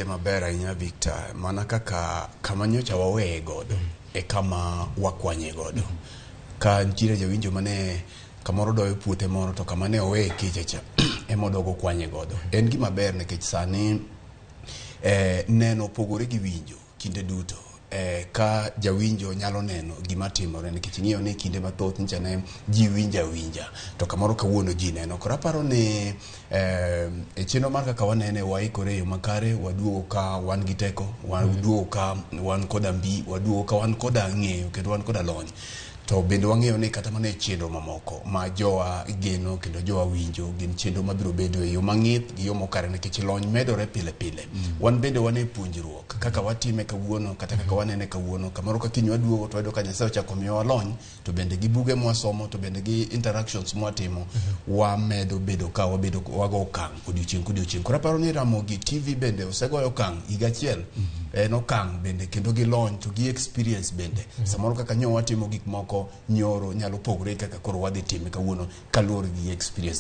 Maber ahinya Victor, mana kaka kama nyocha waweye godo e kama wakwanye godo. Ka nitiere jawinjo mane kamoro doyo puothe moro to kama ne oweye kicha cha ema odogo kwanye godo. En gima ber nikech sani neno opogore gi winjo kinde duto. Ka jawinjo nyalo neno gima timore nikech ing'eyo ni kinde mathoth nyicha ne ji winjo awinja to kamoro kawuono ji neno. Koro aparo ni e chenro mar kaka wanene waikore e yo makare, waduogo ka wan gi teko, waduogo ka wan koda mbi, waduogo ka wan koda ng'eyo kendo wan koda lony. To bende wang'eyo ni kata mana e chenro mamoko ma jowa geno kendo jowa winjo gin chenro mabiro bedo e yo mang'ith gi yo mokare nikech lony medore pile pile. Wan bende wan e puonjruok kaka watime kawuono kata kaka wanene kawuono kamoro ka kiny waduogo to wayudo ka Nyasaye ochako miyowa lony to bende gi buge mwasomo to bende gi interactions mwatimo wamedo bedo ka wabedo wago okang' odiochieng' kodiochieng'. Koro aparo ni Ramogi TV bende osegoyo okang' higa achiel en okang' bende kendo gi lony to gi experience bende. Samoro kaka nyo watimo gik moko nyoro nyalo pogore kaka koro wadhi time kawuono kaluwore gi experience.